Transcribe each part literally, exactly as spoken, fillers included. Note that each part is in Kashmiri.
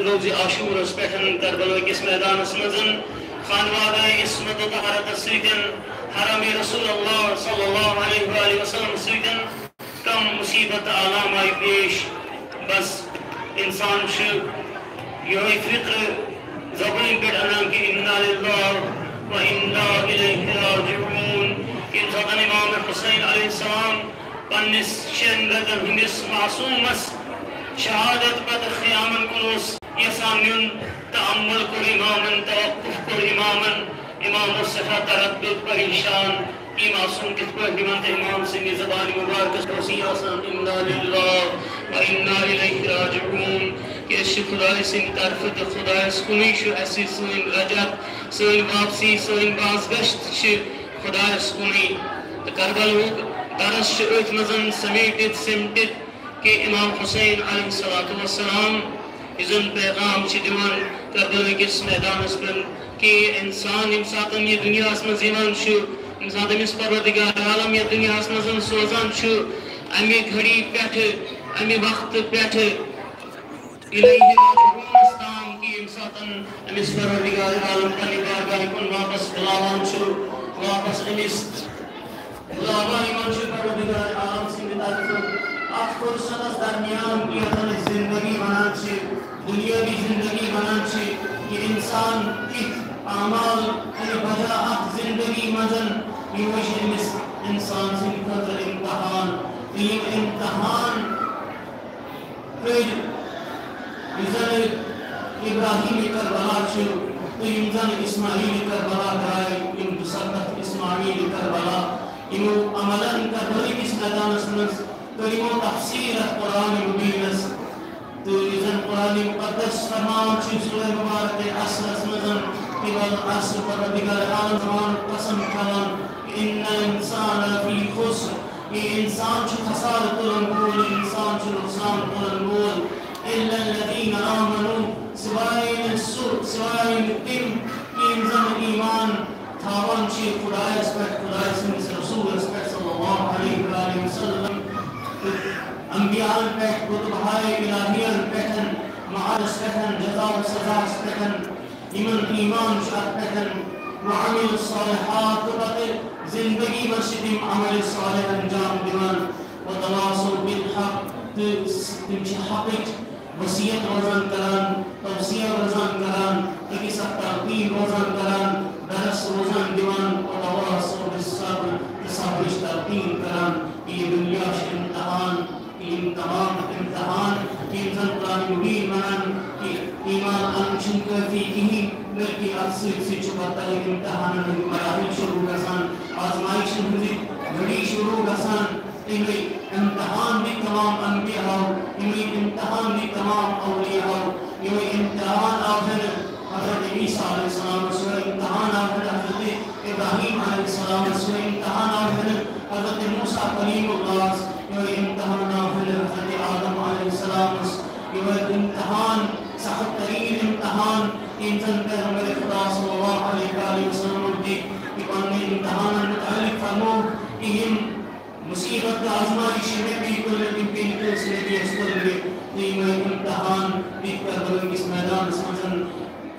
روزِ عاشورس پٮ۪ٹھ کربلا کِس میدانس منٛز خانوادہ عصمت و طہارتس سۭتۍ، حرم رسول اللہ صلی اللہ علیہ وآلہ وسلم سۭتۍ کم مصیبت تہٕ آلام آیہِ پیش۔ بس انسان چھُ یِہوٚے فکر زبٲنۍ پٮ۪ٹھ انان کہِ انا للہ و انا الیہ راجعون۔ ییٚمہِ ساتہٕ امام حسین علیہ السلام پننِس شٮ۪ن رٮ۪تن ہٕنٛدِس معصومس شہادت پتہٕ خیامن کُن اوس یژھان نیُن، تأمل کوٚر امامن، توقف کوٚر امامن۔ امام اوس سٮ۪ٹھاہ تردد، پریشان، یہِ معصوم کِتھ پٲٹھۍ نِمن تہٕ امام سٕنٛدِ زبانہِ مبارکس اوس یی آسان، انا للہ و انا الیہ راجعون۔ کیازِ چھِ خدایہِ سٕنٛدِ طرفہٕ تہٕ خدایس کُنُے چھُ اَسہِ سٲنۍ رجعت، سٲنۍ واپسی، سٲنۍ بازگشت چھِ خدایس کُنُے۔ تہٕ کربلہُک درس چھُ أتھۍ منٛز سمیٹِتھ، سمٹِتھ کہِ امام حسین علیہ الصلوۃ والسلام یُس زن پیغام چھِ دِوان کربلا کِس میدانس پٮ۪ٹھ کہِ انسان ییٚمہِ ساتہٕ یہِ دُنیاہس منٛز یِوان چھُ، ییٚمہِ ساتہٕ أمِس پروردگار عالم یتھ دُنیاہس منٛز سوزان چھُ، امہِ گھڑی پٮ۪ٹھٕ، امہِ وقتہٕ پٮ۪ٹھٕ الیہ راجعونس تام کہِ ییٚمہِ ساتہٕ أمِس پروردگار عالم پننہِ بارگاہہِ کُن واپس بُلاوان چھُ، واپس أمِس بُلاوان یِوان چھُ پروردگار عالم سٕنٛدِ طرفہٕ۔ اتھ فرصتس درمیان یتھ أسۍ زندگی ونان چھِ، دنیاوی زندگی ونان چھِ، یہِ انسان کِتھ اعمال کرِ بجا اتھ زندگی منٛز، یہِ وٕچھِ أمِس انسان سٕنٛدِ خٲطرٕ امتحان۔ تہٕ یِم امتحان کٔرۍ، یُس زن ابراہیم کربلا چھُ، تہٕ یِم زن اسماعیل کربلا درٛاے، یِم دُسَتتھ اسماعیل کربلا، یِمو عملن کربلہٕ کِس میدانس منٛز کٔر یِمو تفسیر اتھ قرآن مبینس۔ تہٕ یُس زن قرآن مقدس فرمان چھُ سورہ مبارک عصرس منٛز، تہٕ والعصر، پروردگار عالم زمانُک قسم کھٮ۪وان، ان الانسان لفی خسر، یہِ انسان چھُ خسارٕ تُلن وول، یہِ انسان چھُ نۄقصان تُلن وول۔ الا الذین آمنوا، سوائے نہٕ سُہ، سوائے نہٕ تِم، یِم زن ایمان تھاوان چھِ خدایس پٮ۪ٹھ، خدایہِ سٕنٛدِس رسوٗلس پٮ۪ٹھ صلی اللہ علیہ وآلہ وسلم، تہٕ انبیاءن پٮ۪ٹھ، کتبہائے الہیَن پٮ۪ٹھ، معادس پٮ۪ٹھ، جزا و سزاہس پٮ۪ٹھ، یِمن ایمان چھُ اتھ پٮ۪ٹھ، وعملوا الصالحات، تہٕ پتہٕ زندگی منٛز چھِ تِم عمل صالح انجام دِوان، وتواصوا بالحق، تہٕ تِم چھِ حقٕچ وصیت روزان کران، توصیہ روزان کران، أکِس اکھ تلقین روزان کران، درس روزان دِوان، وتواصوا بالصبر، تہٕ صبرٕچ تلقین کران۔ یہِ دُنیا چھُ امتحان، یِم تمام امتحان، یِم زن قرآن مبین ونان کہِ ایمان انُن چھُنہٕ کٲفی کِہیٖنۍ، بلکہِ اتھ سۭتۍ سۭتۍ چھُ پتہٕ امتحانن ہٕنٛدۍ مراحل شروع گژھان، آزمائشن ہٕنٛزٕ گھڑی شروع گژھان۔ تِمے امتحان دِتۍ تمام انبیاہو، یِمے امتحان دِتۍ تمام اولیاہو، یِمے امتحان آو ہٮ۪نہٕ حضرت عیسیٰ علیہ السلامس، یِمے امتحان آو ہٮ۪نہٕ حضرت ابراہیم علیہ السلامس، یِمے امتحان آو ہٮ۪نہٕ حضرت موسیٰ کلیم اللہس، یِمے امتحان آو ہٮ۪نہٕ حضرت آدم علیہ السلامس، یِمے امتحان سخت ترین امتحان، یِم زن پیغمبر خدا صلی اللہ علیہ وآلہ وسلم دِتۍ، یہِ پننہِ امتحانن متعلق فرموو کہِ یِم مصیبت تہٕ آزمائش مےٚ پیٚیہِ تُلٕنۍ، تِم پیٚیہِ نہٕ کٲنٛسہِ نبیَس تُلنہِ۔ تہٕ یِمے امتحان دِتۍ کربلہٕ کِس میدانس منٛز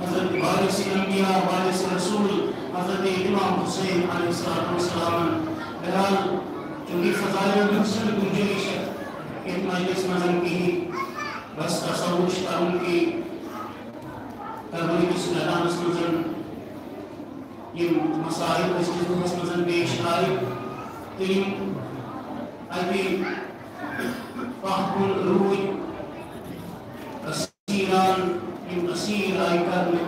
حضرت وارث انبیاء، وارث رسول، حضرت امام حسین علیہ الصلوۃ والسلام۔ بہرحال، چونکہ فضائل الحسن گنجائش یتھ مجلس منٛز کِہیٖنۍ، بس تصور چھُ کرُن کہِ کربلہٕ کِس میدانس منٛز یِم مصائب أزکِس دۄہس منٛز پیش آیہِ، تہٕ یِم اَتہِ پَتھ کُن روٗدۍ، اسیران، یِم اسیر آیہِ کرنہٕ،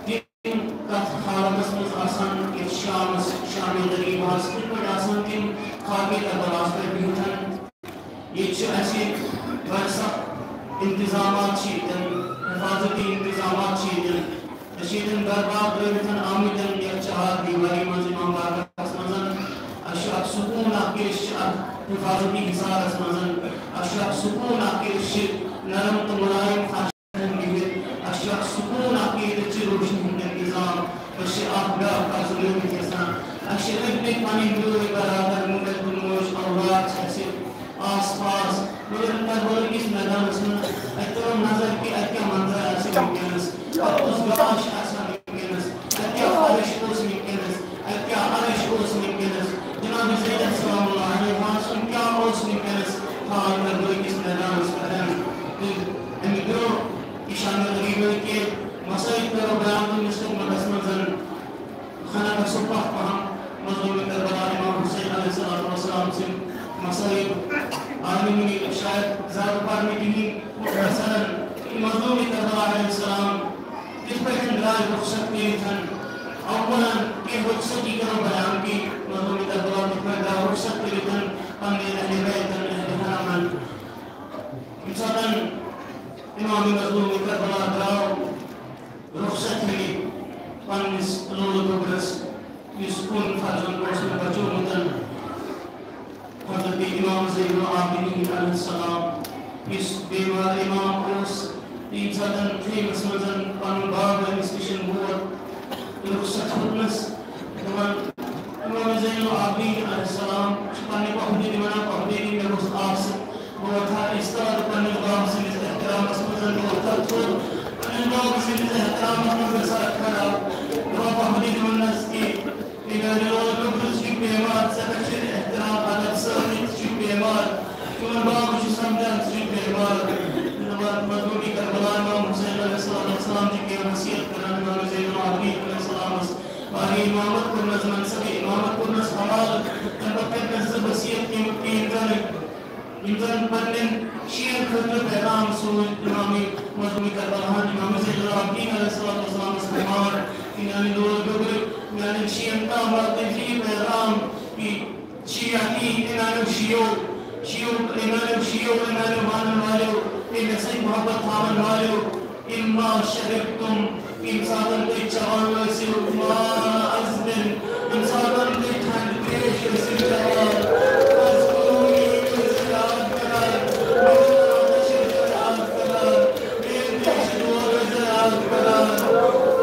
تِم کتھ حالتس منٛز آسان، یتھ شامس، شام غریباہس کِتھ پٲٹھۍ آسان تِم خاکِ کربلاہس پٮ۪ٹھ بِہِتھ۔ ییٚتہِ چھِ اَسہِ واریاہ سخت انتظامات چھِ ییٚتٮ۪ن، حفاظتی انتظامات چھِ ییٚتٮ۪ن۔ أسۍ چھِ ییٚتٮ۪ن گرٕ بار ترٲوِتھ آمٕتۍ یَتھ چہار دیواری منٛز، امام بارگاہس منٛز۔ اَسہِ چھُ اکھ سکوٗن اکھ کہِ أسۍ چھِ اکھ حفاظتی حصارس منٛز۔ اَسہِ چھُ اکھ سکوٗن اکھ کہِ أسۍ چھِ نرم تہٕ مُلایِم فرشن پٮ۪ٹھ بِہِتھ۔ اَسہِ چھُ اکھ سکوٗن اکھ کہِ ییٚتٮ۪تھ چھِ روشنی ہُنٛد انتظام۔ أسۍ چھِ اکھ بیٛاکھ پرزٕنٲوِتھ یَژھان۔ اَسہِ چھِ أنٛدۍ پٔکۍ پنٕنۍ بٲے برادر، مٲلۍ تہٕ موج، اولاد چھِ اَسہِ آس پاس۔ مگر کربلہٕ کِس میدانس منٛز اَتہِ ترٲو نظر کہِ اَتہِ کیٛاہ منظر وٕنکیٚنَس، اَتہِ کُس گاش آسہِ ہا وٕنکیٚنَس، اَتہِ کیٛاہ فرش اوس وٕنکیٚنَس، اَتہِ کیٛاہ عرش اوس وٕنکیٚنَس، جناب زینب سلام اللہ علیہا سُنٛد کیٛاہ اوس وٕنکیٚنَس حال کربلہٕ کِس میدانَس پٮ۪ٹھ۔ تہٕ اَمہِ برٛونٛہہ یہِ شامِ غریبہٕ کہِ مسائل کرو بیان تہٕ مِس خدمتَس منٛز۔ خانہ گژھو پتھ پہم مظلوم کربلا امام حسین علیہ الصلوۃ والسلام سٕنٛدۍ مسائل۔ عالمن شاید زیادٕ پرنہٕ کِہیٖنۍ، مختصراً مظلوم کربلا علیہ السلام کِتھ پٲٹھۍ درٛاے رخصت کٔرِتھ۔ اولاً کینٛہہ رخصتی کرو بیان کہِ مظلوم کربلا کِتھ پٲٹھۍ درٛاو رخصت کٔرِتھ پننہِ اہل بیتن، اہل حرمن۔ ییٚمہِ ساتہٕ امام مظلوم کربلا درٛاو رخصت ہیٚنہِ پننِس لولہٕ گوٚبرس، یُس کُن فرزند اوس مےٚ بچومُت، حضرت امام زین العابدین علیہ السلام، یُس بیمار امام اوس، ییٚمہِ ساتہٕ خیمس منٛز پنُن باب أمِس نِش ووت، رخصت ہیوٚتنس، دپان، امام زین العابدین علیہ السلام چھُ پننہِ پۄپھٕ دِتہِ ونان، پۄپھٕ دِتہِ، مےٚ گوٚژھ آسُن۔ بہٕ وۄتھٕ ہا استاد پننِس بابہٕ سٕنٛدِس احترامس منٛز، بہٕ وۄتھٕ ہا تھوٚد پننِس بابہٕ سٕنٛدِس احترامس منٛز، گژھٕ ہا کھڑا۔ دپان، پۄپھٕ دِتہِ وننس کہِ یہِ میانہِ لولہٕ گوٚبرِس چھُ بیمار، ژےٚ پٮ۪ٹھ چھُ احترام ادب سٲری، ژٕ چھُکھ بیمار۔ چون بابہٕ چھُ سمجھان، ژٕ چھُکھ بیمار۔ دپان، مظلوم کربلا امام حسین علیہ الصلوۃ والسلام چھِ کینٛہہ وصیت کران امام زین العابدین علیہ السلامس۔ بارِ امامت کوٚرنس، منصبِ امامت کوٚرنس حوالہٕ۔ تمہِ پتہٕ کٔرنس زٕ وصیت، یِم تین کرٕنۍ۔ یِم زن پننٮ۪ن شِین خٲطرٕ پیغام سوٗزۍ امام مظلوم کربلاہن، امام زین العابدین علیہ الصلوۃ والسلامس فرمان، میانہِ لول گوٚبرِ، میانٮ۪ن شِین تام واتنٲوزِ یہِ پیغام کہِ شِیعہ، اے میانیو شِیو، شِیو، اے میانیو شِیو، اے میانیو مانن والیو، اے مےٚ سۭتۍ محبت تھاون والیو، اما شربتم، ییٚمہِ ساتَن تُہۍ چٮ۪وان ٲسِو، ما عزم، ییٚمہِ ساتَن تُہۍ ٹھنٛڈ ترٛیش ٲسِو چٮ۪وان، فاذکرونی، ٲسِو یاد کران، میون آتش ٲسِو یاد کران، میٲنۍ ترٛیشہِ دود ٲسِو یاد کران۔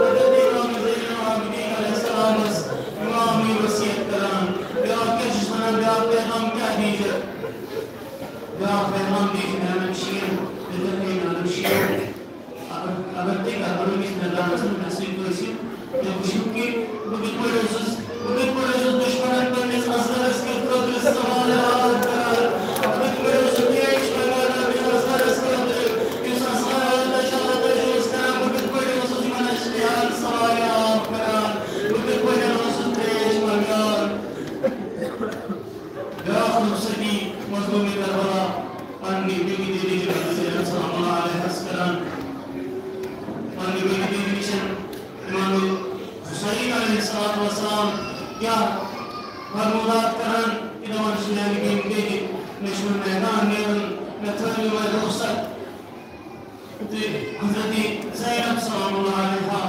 حضرت امام زین العابدین علیہ السلامس، امام یہِ وصیت کران۔ بیٛاکھ کیٛاہ چھُس وَنان، بیٛاکھ پیغام کیٛاہ دیٖزِ؟ بیٛاکھ پیغام دیٖزِ میانٮ۪ن شِین، یِتھے کٔنۍ میانٮ۪ن شِین۔ اگر، اگر تُہۍ کربلہٕ کِس میدانس منٛز مےٚ سۭتۍ ٲسِو، تُہۍ وٕچھِو کہِ بہٕ کِتھ پٲٹھۍ اوسُس، بہٕ کِتھ پٲٹھۍ اوسُس دُشمنن پننِس اصغرس کِتھ خٲطرٕ سوال آباد کران، بہٕ کِتھ پٲٹھۍ اوسُس تیش لگاوان پننِس اصغرس خٲطرٕ، یُس اصغر آتش آتش اوس کران، بہٕ کِتھ پٲٹھۍ اوسُس یِمن اشتیاہن سوال آب کران، بہٕ کِتھ پٲٹھۍ اوسُس تیش لگان۔ بیٛاکھ رخصتی مظلوم کربلا پننہِ بیٚنہِ دیدی جناب زینب سلام اللہ علیہس کران۔ پننہِ بیٚنہِ دیدی نِش امام حسین علیہ الصلوۃ والسلام کیٛاہ فرمودات کران، یہِ دپان چھِ میانہِ بیٚنہِ دیدی، مےٚ چھُنہٕ میدان نیرُن، مےٚ تھٲوِو وۄنۍ رخصت۔ تہٕ حضرت زینب سلام اللہ علیہا،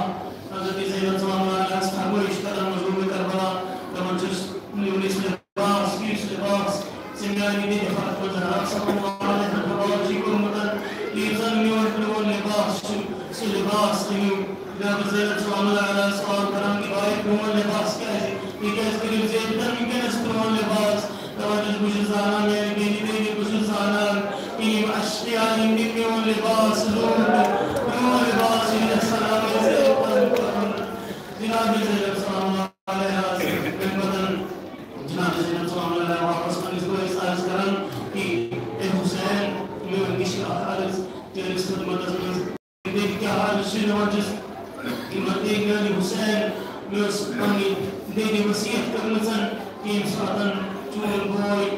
حضرت زینب سلام اللہ علیہس فرمٲیش کران مظلوم کربلا، دپان چھِس، میون یُس لباس، یُس لباس ژےٚ میانہِ دِلہِ فرق منٛز رب سلام اللہ علیہا حوالہٕ چھُے کوٚرمُت، یُس زن میون پرٛون لباس چھُ، سُہ لباس أنِو۔ جناب زینب سلام اللہ علیہا سوال کران کہِ بھائی پرٛون لباس کیٛازِ؟ یہِ کیٛازِ کٔرِو ژےٚ وٕنکیٚنس پرٛون لباس؟ دپان چھُس، بہٕ چھُس زانان میانہِ بیٚنہِ بیٚنہِ، بہٕ چھُس زانان کہِ یِم اشقیا یِم نہٕ میون لباس لوٗٹھ، میون لباس یِم یژھان آسہِ پنُن پنُن۔ جناب زینب سلام اللہ علیہا ٲس تمہِ پتہٕ جناب زینب سلام اللہ علیہا واپس پننِس بٲیِس عرض کران کہِ اے حسین، مےٚ نِش چھِ اکھ عرض چٲنِس خدمتس منٛز۔ بیٚیہِ کیٛاہ حال چھُ یِوان چھُس؟ یِمن بیٚیہِ میٛانہِ حُسین، مےٚ ٲس پنٕنۍ بیٚنہِ وصیت کٔرمٕژ، ییٚمہِ ساتہٕ چون بوے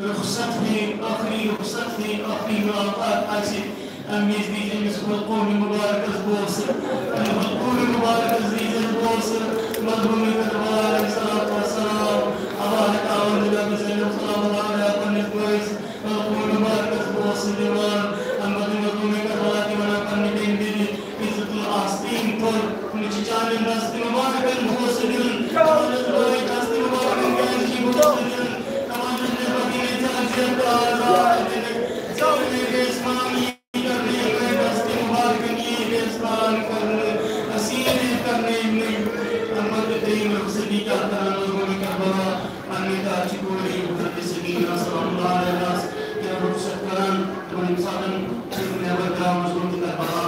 رخصت ہیٚیہِ، ٲخری رخصت ہیٚیہِ، ٲخری مُلاقات آسہِ، اَمہِ وِزِ دیٖزِ أمِس حلقومِ مُبارکس بوسہٕ، اَمہِ حلقومِ مُبارکس دیٖزِ بوسہٕ، مظلومِ کربلا علیہ الصلوۃ والسلام، ابا ہٮ۪کاوان جناب زینب سلام اللہ علیہا پننِس بٲیِس، مظلوم مبارکس بوسہٕ دِوان، اَمہِ پتہٕ مظلوم کربلا تہِ وَنان پننہِ بیٚنہِ دِنہِ، عزت آستیٖن کوٚر، مےٚ چھِ چانٮ۪ن دستہِ مبارکن بوسہٕ دیُن، چانٮ۪ن دستہِ مبارکن کیٛازِ چھِ بوسہٕ دیُن؟ دَپان چھُس، مےٚ پتہٕ ییٚلہِ ژےٚ اَکھ زیادٕ آزار دِنہٕ، ژےٚ وَنَے گٔیَس پانہٕ یی کرنہٕ، یِمَے دستہِ مبارکن یی گٔیَس پانہٕ کرنہٕ، حسیٖن کرنہٕ یِمنٕے۔ اَمہِ پتہٕ ترٛیٚیِم رخصتی کیٛاہ کران مظلوم کربلا؟ پننہِ داجہِ کورِ حضرت سکینہ سلام اللہ علیہس کیٛاہ رخصت کران، تِمن ییٚمہِ ساتہٕ نٮ۪بر درٛاو مظلوم کربلا،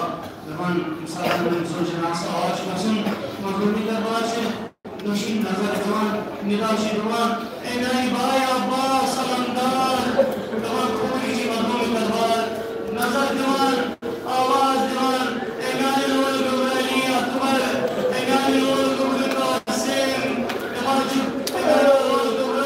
ییٚمہِ ساتہٕ زُلجناہَس آواز چھُ گژھُن، مظلوٗمِ کربلا چھِ دٔچھِنۍ نظر دِوان، ندا چھِ دِوان، "اے میٛانہِ بایہِ عباس علمدار، دَپان خوٗنٕچ مظلوٗمِ کربلا"، نظر دِوان، آواز دِوان، "اے میٛانہِ لول گوٚبرِ علی اکبر، اے میٛانہِ لول گوٚبرِ قاسم"، دَپان چھُ، "اے میٛانہِ لول گوٚبرو"،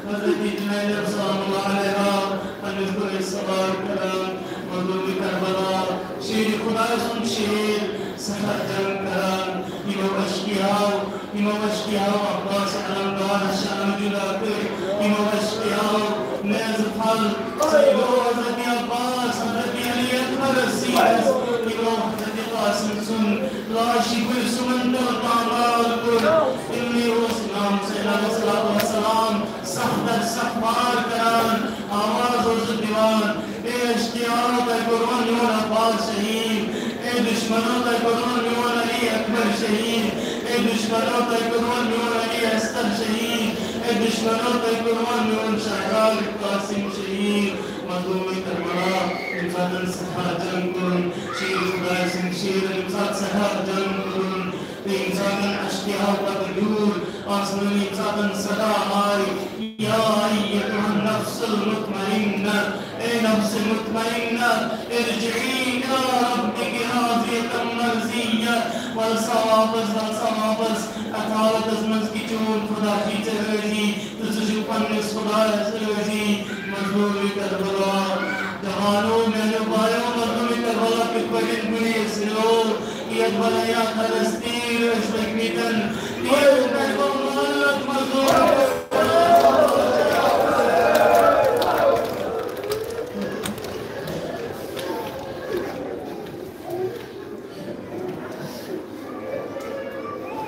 حضرت جنینب سلام اللہ علیہا پننِس بٲیِس سوال کران، مظلوٗمِ کربلا، شیرِ خۄداے سُنٛد شیر، سٮ۪ٹھاہ جنگ کران۔ یِمو اشقیاہو، یِمو اشقیاہو عباس علمدارس شانہٕ جُدا کٔرۍ۔ یِمو اشقیاہو نیزٕ پھل، سیدو حضرت عباس، حضرت علی اکبرس سیٖنس، یِمو حضرت قاسم سُنٛد لاشہِ گُرۍ سُمن تل پامال کوٚر۔ تِمنٕے اوس امام حسین علیہ الصلوۃ والسلام صف در صف وار کران، آواز اوسُکھ دِوان، "اے اشقیاہو، تۄہہِ کوٚروٕ میون عباس شہید؟ اے دُشمنو، تۄہہِ کوٚروٕ میون علی اکبر شہید؟ اے دُشمنو، تۄہہِ کوٚروٕ میون علی اصغر شہید؟ اے دُشمنو، تۄہہِ کوٚروٕ میون شہزاد قاسم شہید؟" مظلوٗمِ کربلا، ییٚمہِ ساتہٕ سٮ۪ٹھاہ جنگ کوٚرُن، شیر خۄداے سٕنٛدۍ شیرن ییٚمہِ ساتہٕ سٮ۪ٹھاہ جنگ کوٚرُن، تہٕ ییٚمہِ ساتہٕ اشقیاہو پتہٕ ہیوٚر آسمٲنی ییٚمہِ ساتہٕ صدا آے، "یا ایتها النفس المطمئنہ، اے نفس مطمئنہ، ارجعی الی ربک راضیۃ مرضیہ"، ول سا واپس، ول سا واپس اتھ حالتس منٛز کہِ چون خدا چھُے ژےٚ رٲضی تہٕ ژٕ چھُکھ پننِس خدایس رٲضی۔ مظلوٗمِ کربلا، جوانو، میانیو بایو، مظلوٗمِ کربلا کِتھ پٲٹھۍ گُریز یو، یتھ بنیا تھرس تیر ٲسۍ لٔگمٕتٮ۪ن، تیرو پٮ۪ٹھ گوٚو مالک مظلوٗم۔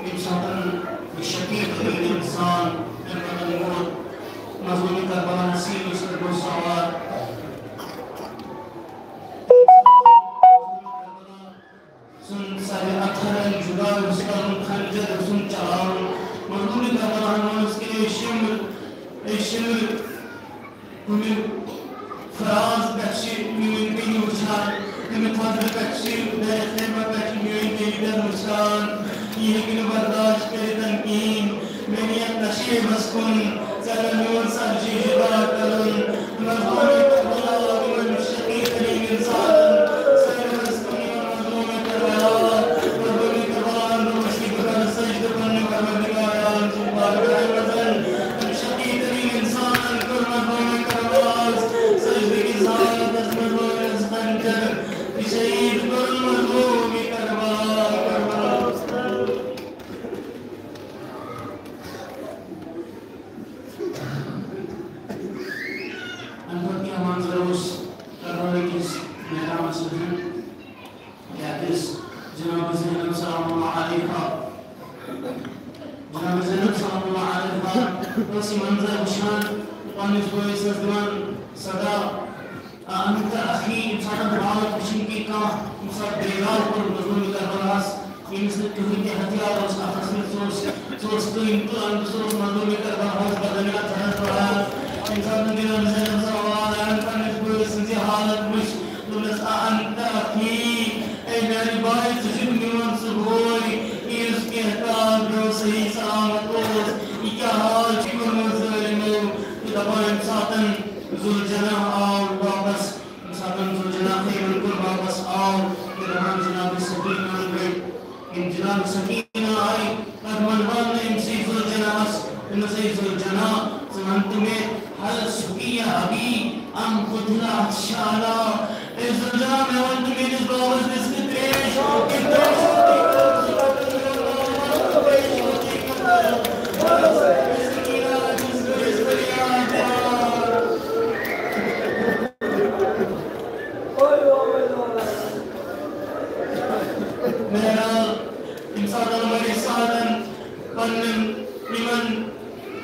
ییٚمہِ ساتہٕ یہِ شفیع تریٖن اِنسان، تَمہِ پَتہٕ ووت مظلوٗمِ کربلا سیٖنَس پٮ۪ٹھ گوٚو سوار۔ سُنٛد سارِ اَتھَن جُدا اوس کَرُن، خنجر اوسُن چلاوُن۔ مظلوٗمِ کربلاہَن ووٚنُس کہِ، "اے شِمر، اے شِمر، کُنہِ فراز پٮ۪ٹھ چھِ میٛٲنۍ بیٚنہِ وٕچھان، کُنہِ تھزرٕ پٮ۪ٹھ چھِ میٛانہِ خیمہ پٮ۪ٹھ چھِ میٛٲنۍ بیٚنہِ تہِ وٕچھان۔ یہِ ہیٚکہِ نہٕ برداشت کٔرِتھ کِہیٖنۍ۔ مےٚ نِیَکھ نشیبَس کُن، ژےٚ نہٕ میون سر چھُے جُدا کَرُن۔" مظلوٗمِ کربلا، تِمَن شفیع تریٖن اِنسانَن، سٲنِس مظلوٗمِ کربلا، مظلوٗمِ کربلاہَن دوٚپُس کہِ بہٕ کَرٕ سجدٕ پننہِ پروردگار عالم سٕنٛدِ بارگاہہِ منٛز۔ تَمہِ شفیع تریٖن اِنسانَن کوٚر مظلوٗمِ کربلاہَس سجدٕ کِس حالتَس منٛز لوگُس خنجر تہٕ شہیٖد کوٚرُن مظلوٗمِ کربلا، کربلا۔ اَمہِ پَتہٕ کینٛہہ منظر اوس کربلا کِس میدانَس منٛز۔ ییٚتہِ ٲس جناب زینب سلام اللہ علیہا، جناب زینب سلام اللہ علیہا ٲس یہِ منظر وٕچھان، پننِس بٲیِس ٲس دِوان صدا، "اَنت اخی"، ییٚمہِ ساتہٕ حالت وٕچھِنۍ کہِ کانٛہہ ییٚمہِ ساتہٕ بیگار کوٚر مظلوٗمِ کربلاہَس، ییٚمِس نہٕ کٕہٕنۍ تہِ ہتھیار اوس اَتھَس منٛز، سُہ اوس، سُہ اوس کٕنۍ تُلان تہٕ سُہ اوس مظلوٗمِ کربلاہَس بدن اَتھَس ترٛاوان۔ ییٚمہِ ساتہٕ جناب زینب سلام اللہ علیہا پننِس بٲیِس سٕنٛز یہِ حالت وٕچھ، دوٚپنَس، "اَنت اخی"، اے میانہِ بایہِ، ژٕ چھُکھ میون سُہ بوے، یُس کینٛہہ کال برٛونٛہہ صحیح سلامت اوس۔ یہِ کیٛاہ حال چھُ کوٚرمُت ظٲلمو؟ تہٕ دَپان، ییٚمہِ ساتَن ذوالجناح آو واپس، ییٚمہِ ساتَن ذوالجناح خیمَن کوٚر واپس آو، تہٕ دَپان، جناب سکیٖنَن گٔے، یِم جناب سکیٖنہ آیہِ، پتہٕ ووٚن، ووٚن أمۍ سٕے ذوالجناحَس، دوٚپنَس، "ہے ذوالجناح، ژٕ وَن تہٕ مےٚ، هل سقي أبي أم قتل عطشانا؟" اے ذوالجناح، مےٚ وَن تہٕ میٛٲنِس بابَس دِژ نہٕ ترٛیش، کِنہٕ ترٛیش چھُ ترٛیش چھُ ترٛیش چھُ ترٛیش چھُ۔ بہرحال، ییٚمہِ ساتہٕ مٔرِتھ ساتَن پننٮ۪ن یِمن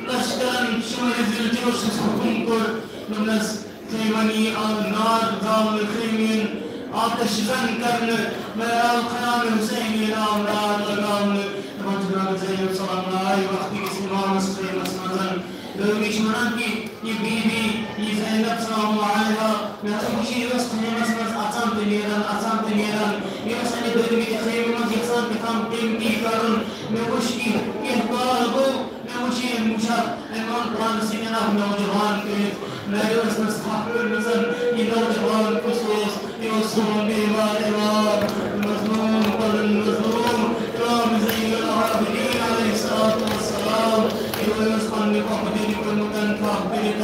لشکرن شمٲلۍ ضلعہٕ کیو اوسُس حُکُم کوٚر، دوٚپنس، خیمن یی آو نار زالنہٕ، خیمن آتش زن کرنہٕ، مےٚ آو خیام حسین یی آو نار لگاونہٕ۔ دپان چھُ جناب زینب سلام اللہ وقتہٕ کِس امامس خیمس منٛز۔ دوٚیمہِ چھِ وَنان کہِ یہِ بی بی، یہِ زینب سلام اللہ علیہا، مےٚ ہسا وٕچھ یہِ ٲس خیمس منٛز اَژان تہٕ نیران، اَژان تہٕ نیران۔ یہِ ٲس اَمہِ دوٚیمہِ تہِ خیمہِ منٛز یَژھان کیٛاہ تام قۭمتی کَرُن۔ مےٚ وٕچھ کہِ کینٛہہ کال گوٚو، مےٚ وٕچھ یہِ، أمۍ وٕچھ اَتھ، أمۍ ووٚن پانَس سۭتۍ اَکھ نوجوان کٔرِتھ۔ مےٚ ٲس نہٕ ژھَپھ کٔرمٕژ یہِ نوجوان کُس اوس۔ یہِ اوس سون بیمار امام، مظلوم، پنُن مظلوم امام زین العابدین علیہ الصلوۃ والسلام۔ یہِ اوس پننہِ پۄپھٕ دِنہِ کوٚرمُت انتخاب کٔرِتھ۔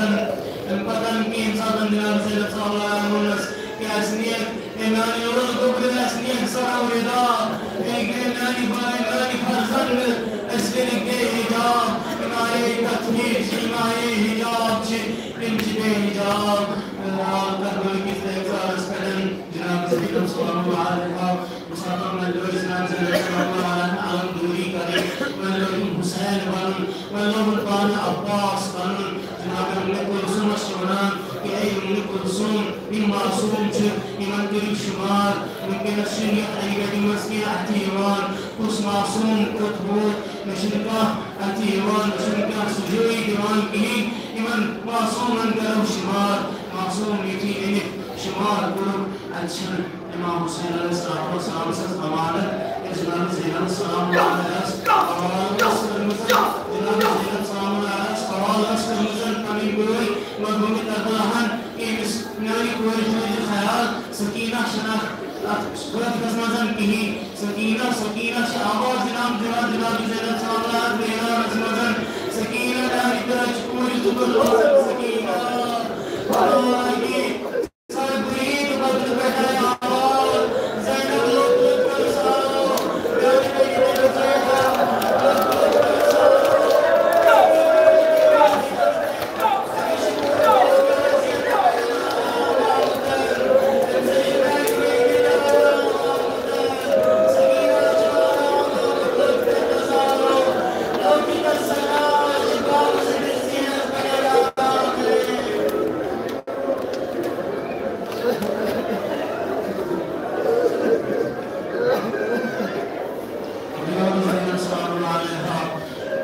امہِ پتہٕ کہِ ییٚمہِ ساتہٕ جناب زینب سلام اللہ علیہا ووٚنُس، کیٛاہ آسہِ نیک، اے میانہِ لول گوٚبرِ آسہِ نیک سرو ردا، اے گٔے میانہِ بٲے، میانہِ فرزند، اَسہِ کٔرِکھ بے حجاب، یِم آیے تکلیف چھِ، یِم آیے حجاب چھِ، یِم چھِ بے حجاب۔ بہرحال، کربلہٕ کِس تیزارس پٮ۪ٹھ جناب زینب سلام اللہ علیہا، مسافر مندوری جناب زینب سلام اللہ علیہا علم دوری کرے، مندوری حسین بنن، مندوری پان عباس بنن۔ جناب ام کلثومس چھِ ونان کہ اے ام کلثوم، یِم معصوم چھِ، یِمن کٔرِو شمار۔ وٕنکیٚنس چھِ یتھ انہِ گٹہِ منٛز کینٛہہ اتھِ یِوان، کُس معصوم کوٚت ووت، مےٚ چھُنہٕ کانٛہہ اتھِ یِوان، مےٚ چھُنہٕ کانٛہہ سُجٲیی دِوان کِہیٖنۍ۔ یِمن معصومن کرو شمار۔ معصوم یُتھُے أنِکھ شمار کوٚرُکھ، اتہِ چھِنہٕ امام حسین علیہ الصلوۃ والسلام سٕنٛز امانت یۄس جناب زینب سلام اللہ علیہس حوالہٕ ٲس کٔرمٕژ، جناب زینب سلام اللہ علیہس حوالہٕ ٲس کٔرمٕژ پنٕنۍ بٲے مرحوٗمہِ کربلاہن، أمِس میانہِ کورِ تھٲیزِ خیال، سکینہ چھنہٕ اتھ، اتھ خٲطرس منٛز کِہیٖنۍ۔ سکینہ، سکینہ چھِ آواز جناب، جناب، جناب زینب سلام اللہ علیہس میدانس منٛز۔ سکینہ میانہِ دۄہ چھِ کوٗرِ زُبر روزان، سکینہ۔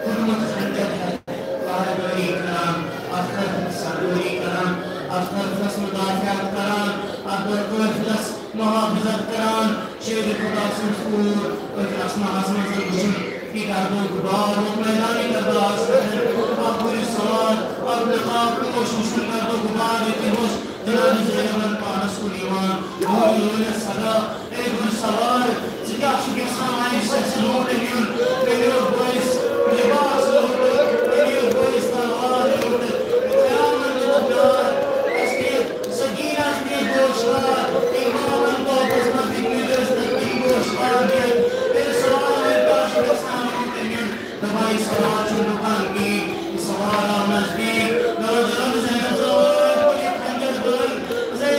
خدمت خنجر ہیتھ پہرٕدٲری کران، اتھ خٲطرٕ سردٲری کران، اتھ خٲطرس مدافعت کران، اتھ قٲفلس محافظت کران۔ شیرِ خدا سٕنٛز کوٗر أتھۍ اسناہس منٛز وٕچھُن کہِ گردو غبار ووت میدانِ کربلاہس پٮ۪ٹھ۔ اکھ گُرِ سوار، اکھ نقاب پوش وٕچھُن گردو غبار ییٚتہِ اوس۔ جناب زینبن پانس کُن یِوان، لورِ لورِ صدا، اے گُرۍ سوار، ژٕ کیٛاہ چھُکھ یژھان؟ وۄنۍ چھُ اَسہِ لوٗٹھ نیُن، مےٚ نیوٗ بٲیِس لباس لوٗٹھ، مےٚ نیوٗ بٲیِس تلوار لوٗٹھ۔ خیال منٛد دوٚپُکھ، نار، اَسہِ دِ سکیٖنہ، اَسہِ دِ گوشوار، تٔمۍ ماما ووٚن واپس، مگر تٔمۍ نہٕ دِژ نہٕ تٔمۍ گوشوار دِتھ۔ اے سوار، وۄنۍ کیٛاہ چھُکھ یژھان لوٗٹھ نیُن؟ دپان، یہِ سوار چھُنہٕ رُکان کِہیٖنۍ۔ یہِ سوار آو نزدیٖک۔ نوجوان زینب زوال کھنجر دٲرۍ۔ زے،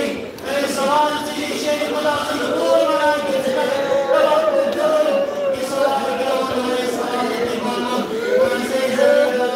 اے سوار، ژٕ چھے شیرِ خدا سٕنٛز کوٗر ونان کہِ ژٕ کَتہِ توکل دِیُن؟ یہِ سوار کیٛاہ وَنو، اے سوار، یہِ تہِ وَنو۔ وَن سا، زینب۔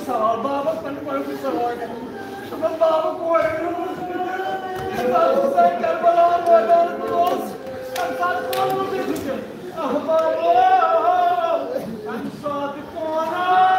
سوال، بابا، پنُن گۄڈٕنیُک سوال۔ دوٚپُن، بابا، کورِ ہُنٛد اوس نہٕ یہِ۔ یہِ بابا سانہِ کربلا مٲدانَس منٛز اوس۔ تَمہِ ساتہٕ کون اوس أسۍ وٕچھان؟ اَہہ، بابا، تَمہِ ساتہٕ کون اوس؟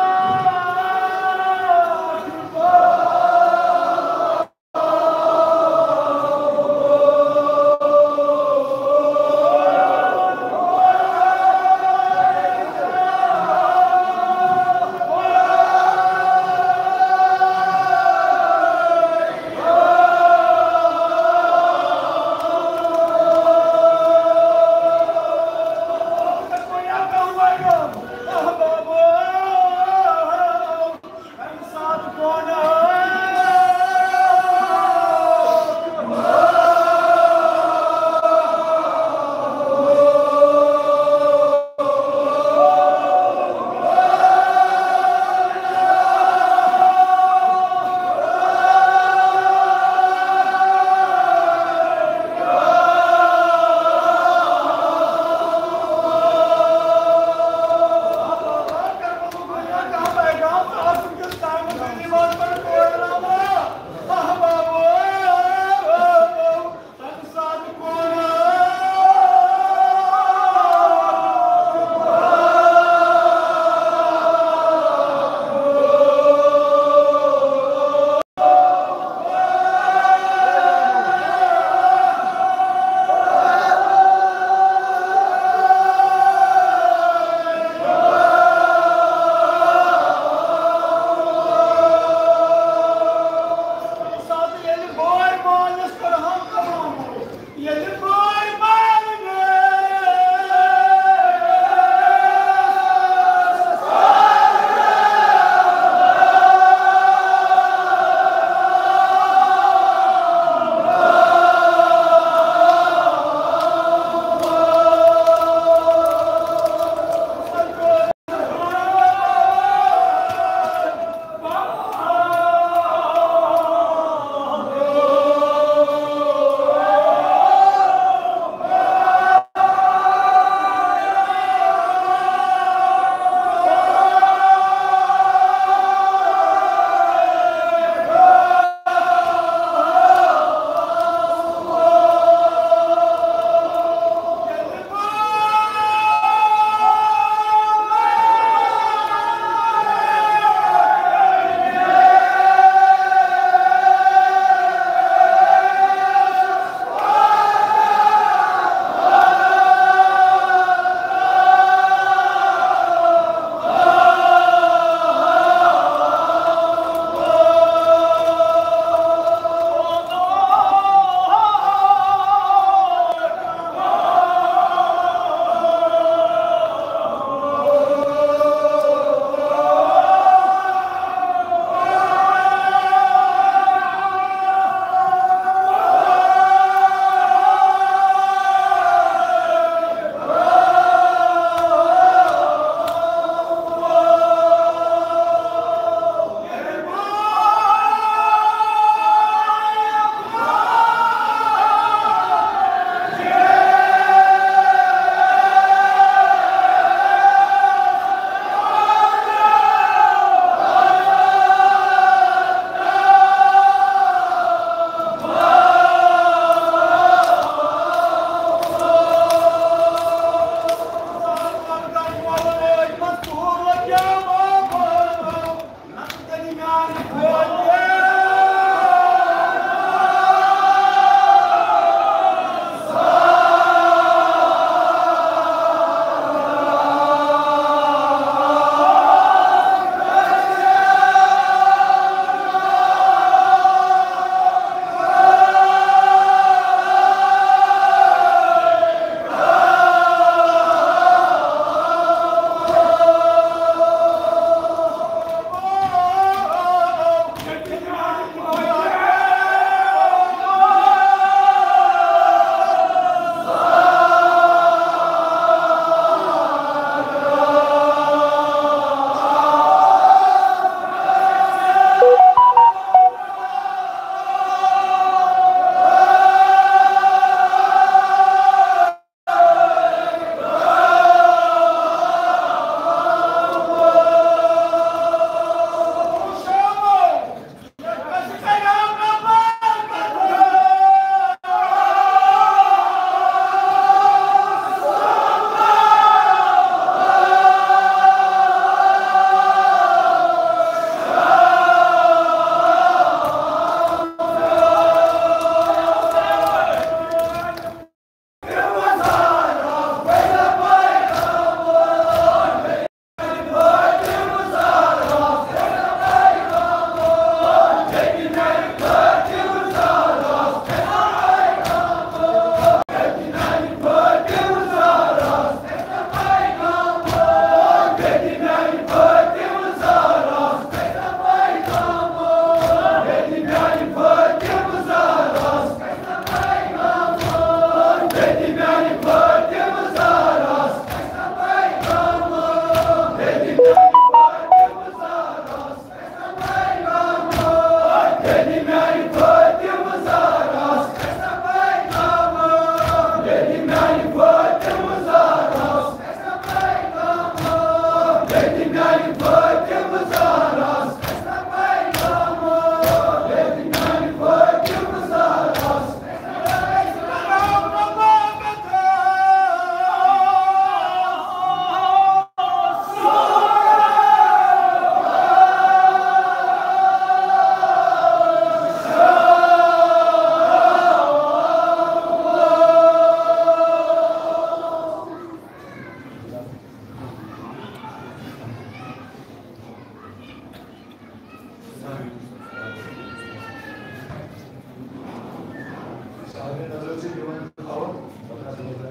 سارنٕے نظر چھِ دِوان تھاوُن، پگاہ صُبحٲے،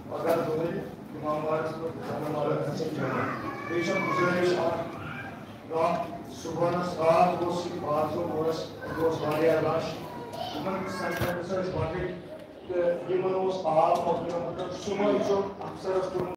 پگاہ صُبحٲے اِمام باغس پٮ۪ٹھ جمع ملک حسن جمع۔ بیٚیہِ چھم گُزٲرِش اکھ، راتھ صُبحنس، راتھ اوس یہِ باتھ روٗم اوس، اَتہِ اوس واریاہ رش۔ یِمن سنگتن ٲسۍ وَٹٕنۍ تہٕ یِمن اوس آب مۄکلیومُت۔ صُبحٲے چھُ افسرس کوٚرمُت